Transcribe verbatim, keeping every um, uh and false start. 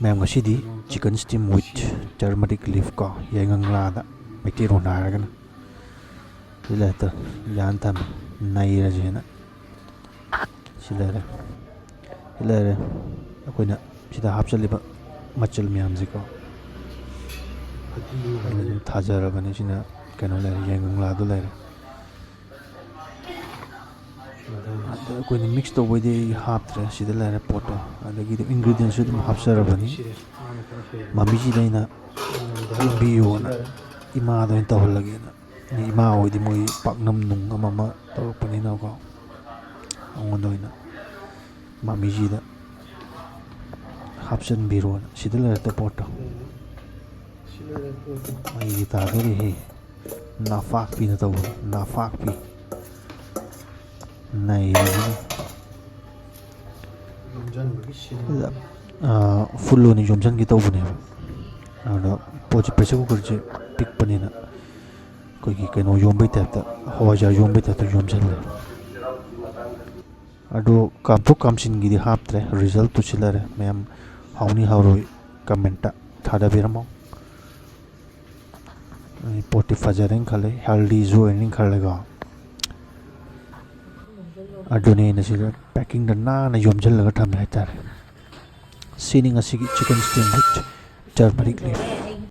ꯃꯌꯥꯝ, ꯉꯁꯤꯗꯤ chicken steam with turmeric leaf ꯀꯣ, ꯌꯥꯏꯉꯪꯂꯥꯗ ꯃꯩꯇꯩꯔꯣꯟ ꯍꯥꯏꯔꯒꯅ꯫ ꯁꯤ ꯂꯩꯔꯦ, ꯌꯥꯟ ꯊꯝꯃꯦ, ꯅꯩꯔꯁꯦꯅ꯫ ꯁꯤ ꯂꯩꯔꯦ, ꯁꯤ ꯂꯩꯔꯦ꯫ ꯑꯩꯈꯣꯏꯅ ꯁꯤꯗ ꯍꯥꯞꯆꯜꯂꯤꯕ ꯃꯆꯜ ꯃꯌꯥꯝꯁꯦꯀꯣ, ꯑꯩꯅ ꯑꯗꯨꯝ ꯊꯥꯖꯔꯕꯅꯤ꯫ ꯁꯤꯅ ꯀꯩꯅꯣ ꯂꯩꯔꯦ, ꯌꯥꯏꯉꯪꯂꯥꯗꯣ ꯂꯩꯔꯦ꯫ ꯑꯗ ꯑꯩꯈꯣꯏꯅ mix ꯇꯧꯕꯩꯗꯤ ꯑꯩ ꯍꯥꯞꯇ꯭ꯔꯦ, ꯁꯤꯗ ꯂꯩꯔꯦ ꯄꯣꯠꯇꯣ꯫ ꯑꯗꯒꯤꯗꯤ ingredients ꯁꯨ ꯑꯗꯨꯝ ꯍꯥꯞꯆꯔꯕꯅꯤ꯫ ꯃꯃꯤꯁꯤꯗ ꯑꯩꯅ ꯌꯣꯝꯕꯤꯌꯣꯅ ꯏꯃꯥꯗ ꯑꯣꯏꯅ ꯇꯧꯍꯜꯂꯒꯦꯅ꯫ ꯏꯃꯥ ꯍꯣꯏꯗꯤ ꯃꯣꯏ ꯄꯥꯛꯅꯝ ꯅꯨꯡ ꯑꯃ ꯑꯃ ꯇꯧꯔꯛꯄꯅꯤꯅꯀꯣ, ꯑꯩꯉꯣꯟꯗ ꯑꯣꯏꯅ ꯃꯃꯤꯁꯤꯗ ꯍꯥꯞꯆꯤꯟꯕꯤꯔꯣꯅ꯫ ꯁꯤꯗ ꯂꯩꯔꯦ ꯄꯣꯠꯇꯣ꯫ ꯃꯩꯗꯤ ꯇꯥꯗꯣꯔꯤꯍꯦ꯫ ꯅꯥꯄꯥꯛꯄꯤꯅ ꯇꯧꯕꯅꯤ, ꯅꯥꯄꯥꯛꯄꯤ꯫ ꯅꯩꯔꯦ꯫ ꯑꯥ, full ꯑꯣꯏꯅ ꯌꯣꯝꯁꯤꯟꯒꯦ ꯇꯧꯕꯅꯦꯕ꯫ ꯑꯗꯣ ꯄꯣꯠꯁꯦ, pressure cooker ꯁꯦ ꯄꯤꯛꯄꯅꯤꯅ ꯑꯩꯈꯣꯏꯒꯤ ꯀꯩꯅꯣ ꯌꯣꯝꯕꯩ type ꯇ, ꯍꯋꯥꯏꯖꯥꯔ ꯌꯣꯝꯕꯩ type ꯇ ꯌꯣꯝꯁꯤꯜꯂꯦ꯫ ꯑꯗꯣ ꯀꯥꯝꯊꯣꯛ ꯀꯥꯝꯁꯤꯟꯒꯤꯗꯤ ꯍꯥꯞꯇ꯭ꯔꯦ꯫ Result ꯇꯨ ꯁꯤ ꯂꯩꯔꯦ꯫ ꯃꯌꯥꯝ ꯍꯥꯎꯅꯤ ꯍꯥꯎꯔꯣꯏ comment ꯇ ꯊꯥꯗꯕꯤꯔꯝꯃꯣ꯫ ꯑꯩ ꯄꯣꯠꯇꯤ ꯐꯖꯔꯦꯅ ꯈꯜꯂꯦ, healthy ꯁꯨ ꯑꯣꯏꯅꯤ ꯈꯜꯂꯦꯀꯣ꯫ ꯑꯗꯨꯅꯦ ꯑꯩꯅ ꯁꯤꯗ packing ꯗ ꯅꯥꯟꯅ ꯌꯣꯝꯁꯤꯜꯂꯒ ꯊꯝꯃꯦ ꯍꯥꯏꯇꯥꯔꯦ꯫ ꯁꯤꯅꯤ ꯉꯁꯤꯒꯤ chicken steam with turmeric leaf꯫